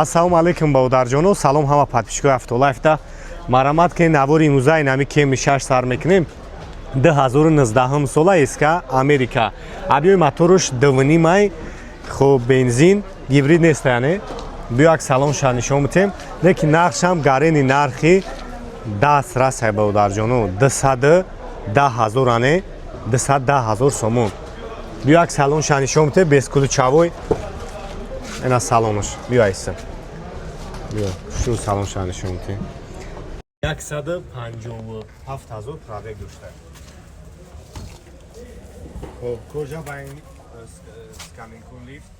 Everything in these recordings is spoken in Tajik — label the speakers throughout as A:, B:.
A: Ассалому алайкум, бародарҷоно, салом ҳама подписчикои Автолайфта. Марамат ки навори имрӯза инами Кемри 6 сар мекунем. 2019 сола, СК, Америка. Объёми моторуш 2,5 май, хуб, бензин, гибрид нест, яъне. Биё, як салон ша нишон битем. Лекин нархшам гарени нархи даст расай, бародарҷоно. 210 000 ане, 210 000 сомон. Биё, як салон ша нишон бите, бесключевой. Ина салонаш. Биё, айса. Биё, шу салон ша нишон бите. 157 000 пробег дошта. Хоб, кожа ба ин сканинг лифт,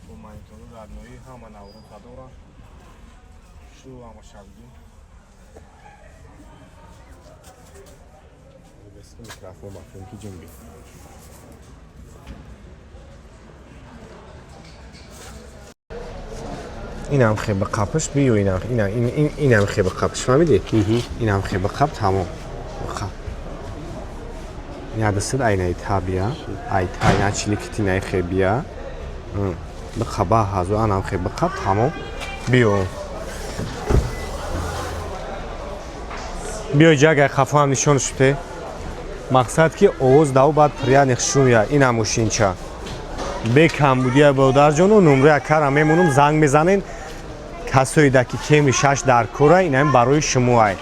A: бо монитору радноӣ, ҳама наврота дора. Шу ҳама шабги. Микрофон бафем ки ҷунби. Инам хе ба қапш, биё, инам инам хе ба қапш, фаҳмидӣ? Инам хе ба қап, тамом. Қап. Ядасид айнаи та бия, ай та ина чиликити най хе бия. Ба қаба ҳазу анам хе ба қап, тамом. Биё. Биё, ҷагай хафо ҳам нишон шуте. Мақсад ки овоз дав баъд прияни хушрӯя ина мошинча. Бе камбудия, бародарҷоно, номраи акара мемонам, занг мезанен. Касоида ки Кемри 6 дар кора, инам барои шумоай.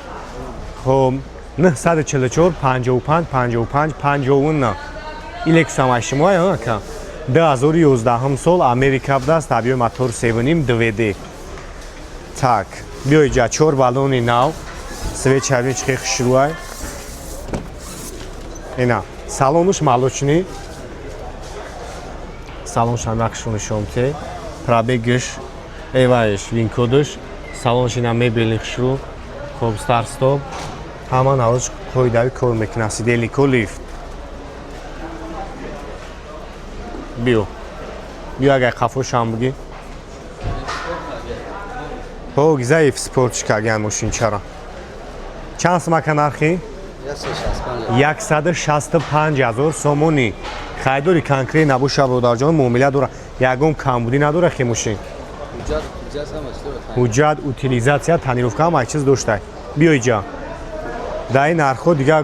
A: Хоб, 944 55 55 59. Илексам ай шумоай, ака. 2011 сол, Америка будааст, объёми мотор 3,5, 2D. Так, биё иҷа, чор баллони нав, свеча бин, чихе хушрӯай. Ина, салонуш молочный. Салоншам нақшу нишон бите. Пробегиш, эваиш, винкодаш, салонш ина мебели хушрӯ. Хоб, старт стоп. Ҳама навош қоидави кор мекунад. Сидельнико лифт. Биё. Биё, агар қафошам буги. Ҳо, гизаев спортчик аган мошинчара. Чанд сумака нархи?
B: 165.
A: 165 ҳазор сомонӣ. Харидори конкрет набоша, бародарҷон, муомила дора, ягон камбудӣ надора хе мошин.
B: Ҳуҷҷат, ҳуҷҷат ҳама чиз дорад.
A: Ҳуҷҷат, утилизация, тонировка, ҳама чиз дошта. Биё иҷа. Дар ин нархҳо дига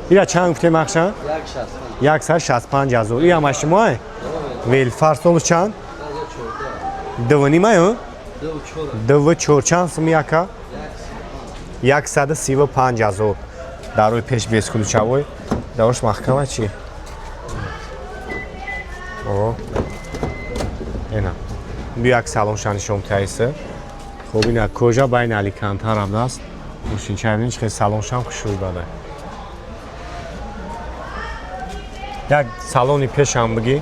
A: ира чанд гуфтем ақша?
B: 165.
A: 165 ҳазор. И ҳама шумоай? Велфар солш чанд? 2,5 ай?
B: 24.
A: Дв чор чанд суми, яка? 135 ҳазор. Дар рӯи пеш бесключевой. Дарош маҳкама чи? О. Ена. Биё, як салон нишон таиса. Хоб, ина кожа байни аликантара будааст. Мошинча бинед, хеле салоншам хушрӯй бада. Як салони пешам бигӣ.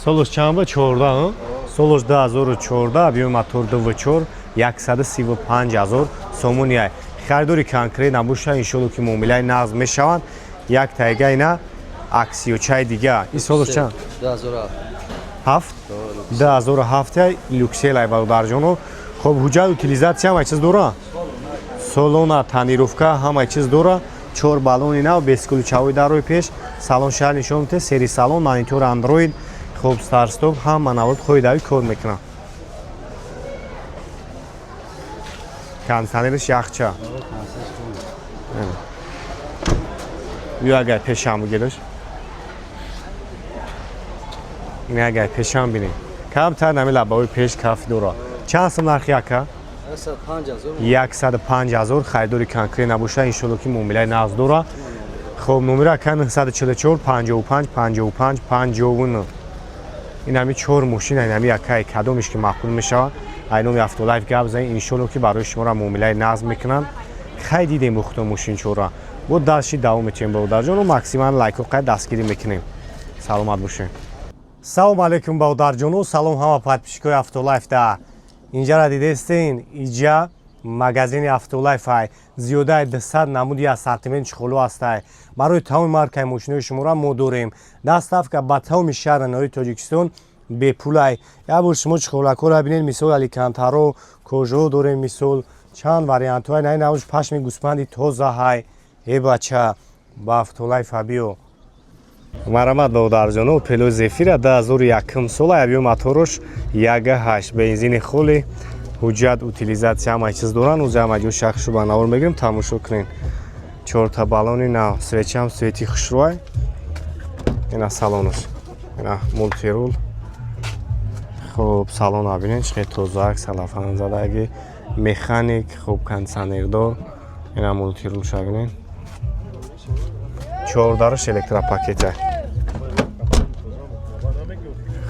A: Солош чанд ба? 14, солош 2014, объёми мотор 2,4, 135 ҳазор сомони ай. Харидори конкрет набоша, иншолло ки муомилаи нағз мешаванд. Як тайга ина аксиёчаи дига. Ин солош чанд?
B: 2007.
A: 7? 2007 Люксел ай, бародарҷоно. Хоб, ҳуҷҷат, утилизация, ҳама чиз дора? Салона, тонировка, ҳама чиз дора. Чор баллони нав, бесключевой дар рӯи пеш. Салон шаҳр нишон мете, сери салон, монитор Android, хоб, старт стоп, ҳама навод қоидави кор мекунад. Кондиционериш яхча. Биё, агар пешам бигираш. Ин агар пешам бинем. Камтар нами лабаҳои пеш каф дора. Чанд сум нархи, ака?
B: 105 000.
A: 105 ҳазор. Харидори конкрет набоша, иншолло ки муомилаи нағз дора. Хоб, номери ака 944 55 55 59. Ин ҳами чор мошина, ин ҳами якай кадомиш ки маъқул мешавад, ай номи Автолайф гап занед, иншолло ки барои шуморо муомилаи нағз мекунанд. Хай, дидем ухто мошинчора. Бо дальше давом метиҳем, бародарҷону, максимал лайко қай дастгирӣ мекунем. Саломат бошед. Салом алейкум, бародарҷону, салом ҳама подписчикои Автолайфта. Инҷара дидестен, иҷа магазини Автолайф ай. Зиёдаи 200 намуди ассортимент чехоло ҳастай. Барои тамоми маркаи мошинои шуморо мо дорем. Доставка ба тамоми шаҳри ноҳияи Тоҷикистон. Бепулай. Як бор шумо чиқолакҳоро бинед, мисол аликантаро, кожо дорем, мисол чанд вариантҳои най навш, пашми гӯспанди тоза ҳай. Э бача, ба автолай фабио. Марамат, бародарҷоно, Опело Зефира 2001 сола, объём моторош 1.8, бензини холи, ҳуҷҷат, утилизация, ҳамаи чиз доранд. Ӯзи ҳама ҷо шахшу ба навор мегирем, тамошо кунед. Чорта баллони нав, свечам свети хушрӯай. Ина салонош, ина мультирул. Хуб, салон бинед, чӣ хел тозаак, салафан задаги, механик, хуб, кондитсионердор. Ина мультирулша бинед, чордараш электропакета.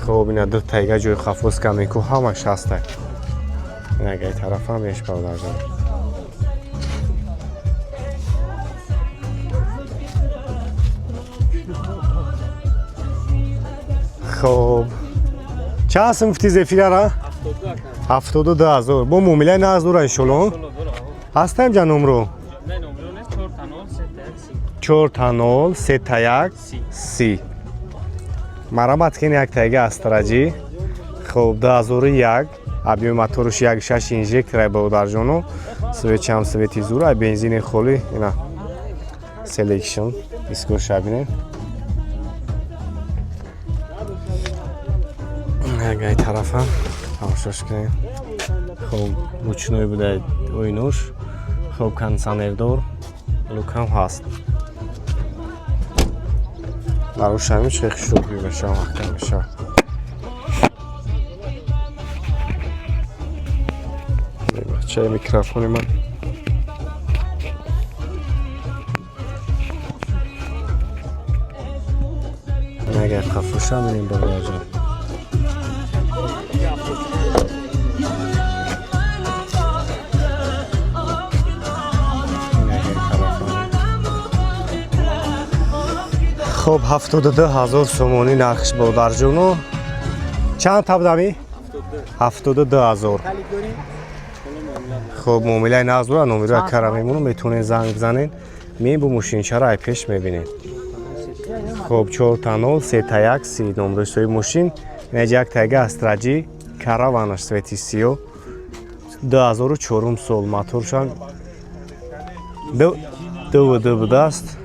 A: Хуб, ина ду тайга ҷои хафоз камеку ҳамаш ҳаста. Ина тарафам еш, бародарҷон. Хуб, чанд сум гуфти Зефирара? 72 000. Бо муомилаи нағз дора, иншолло. Ҳастаем ҷа номро? 0000 3 1 30. Марамат кин, як тайга Астраҷӣ. Хуб, 2001, объёми моторуш 1.6, инжекторай, бародарҷоно. Свечам свети зура, бензини холӣ. Ина селекшн дискоша бинед. Ягай тарафам тамошош кунед. Хуб, ручной буда оинош. Хуб, кондитсионердор, люкам ҳаст. Барошами чӣ хушрӯ мешава, маҳкам мешава. Бачаи микрофони ман. Агар қафоша минем, бародарҷон. Агар тарафам. Хуб, 72 000 сомонӣ нархш, бародарҷоно. Чанд табдами? 72 000. Хуб, муомилаи нағз дора, номероя кара мемонам, метавонед занг бизанед. Меем бо мошинчаро ай пеш мебинед. Хуб, 0000 3 1 30 номерои соҳиби мошин. Инаҷа як тайга Астраҷи Караванаш, цвети сиё, 2004 сол, моторшам ДВД будааст.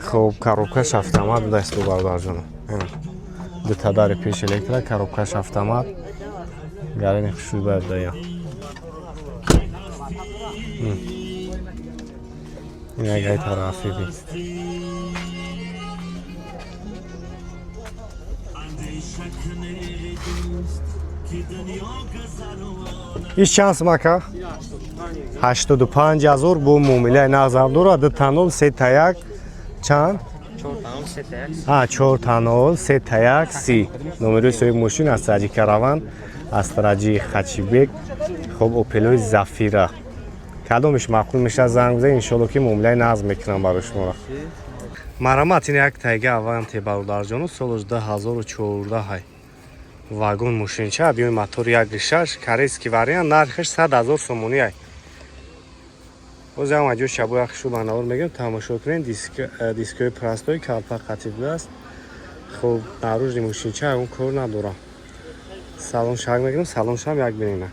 A: Хуб, коробкаш автомат будааст, бародарҷоно. Дута дари пеш электро, коробкаш автомат, гарини хушрӯй бояд дая. Ягай тарафи би. Иш чанд сум, ака? 85 000, бо муомилаи нағзам дорад. 00 3 1 чанд? 0000 3 1 30 номерои соҳиби мошин. Астраҷи Караван, Астраҷи Хачибек. Хуб, Опелои Зафира, кадомиш маъқул мешавад, занг бизанед, иншолло ки муомилаи нағз мекунам барои шуморо. Марамат, ин як тайга Аванте, бародарҷону, солаш 2014, вагон мошинча, объёми мотор 1.6, корейский вариант, нархаш 100 000 сомонӣ ай. Боз ҳам аҷо шабо як шу банавор мегирем, тамошо кунед. Дискои простой, калпак қатӣ будааст. Хуб, наружный мошинча ягон кор надорам. Салон шак мегирем, салон шам як бинена.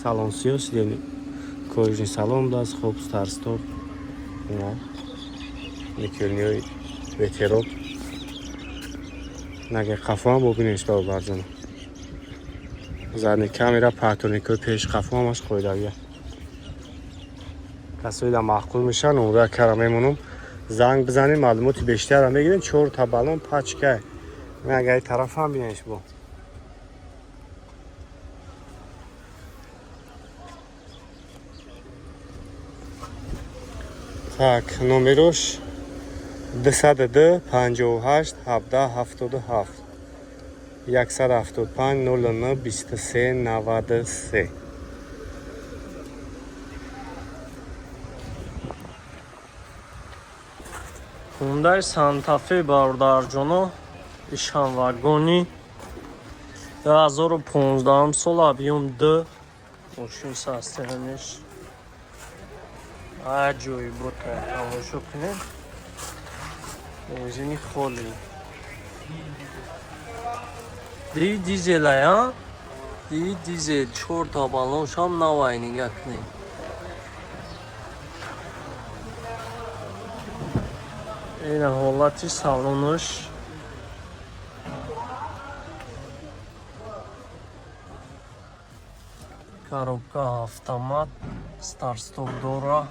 A: Салон сиё, сидени кожаный салон будааст. Хуб, старт-стоп, никелниҳои ветерок. Наге қафоам бобинеш, бародарҷоно. Задний камера, парктроникҳои пеш, қафо ҳамаш қоидавия. Касои да маъқул мешаванд, номроя кара мемонам, занг бизанед, маълумоти бештарро мегирем. Чорта баллон пачка. Агари тарафам бинеш бо. Так, номерош 202 58 17 77, 175 09 23 93.
C: Hyundai Santa Fe, бародарҷоно, ишам вагони, 2015 сол, объём 2, мошин состояниш аҷоиб буд, тамошо кунед, бензини холӣ. Ди дизелая, ди дизел чорта баллоншам навай, нигаҳ кунед. Ина ҳолати салонаш. Коробка автомат, старт-стоп дора,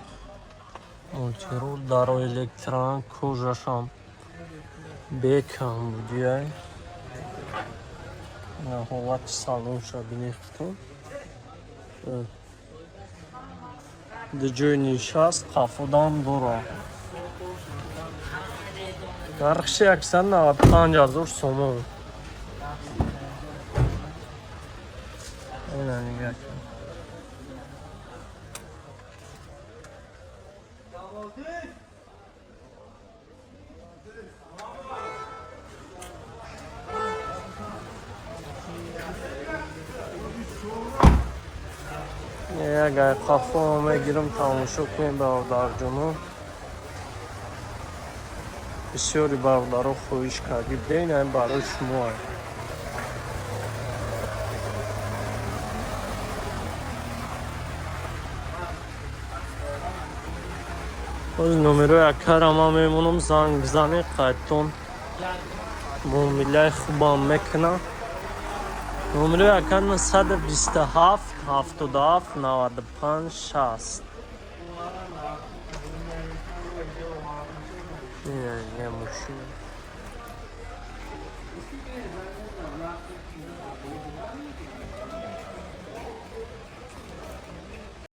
C: мультируль, даро электрон, кожашам бекам будияй. Ина ҳолати салонша бинехтон. Ду ҷои нишаст, қафодан дора. Нархши 195 ҳазор сомон. Ина нигаҳ кун. Агар қафо мегирам, тамошо кунем, бародарҷоно. Бисёри бародаро хоҳиш кардӣ будем, ин барои шумо. Боз номерои акара ман мемонам, занг бизанед, қайдтон муомилаи хубам мекунам. Номерои ака 927 77 95 60. Ина мошина.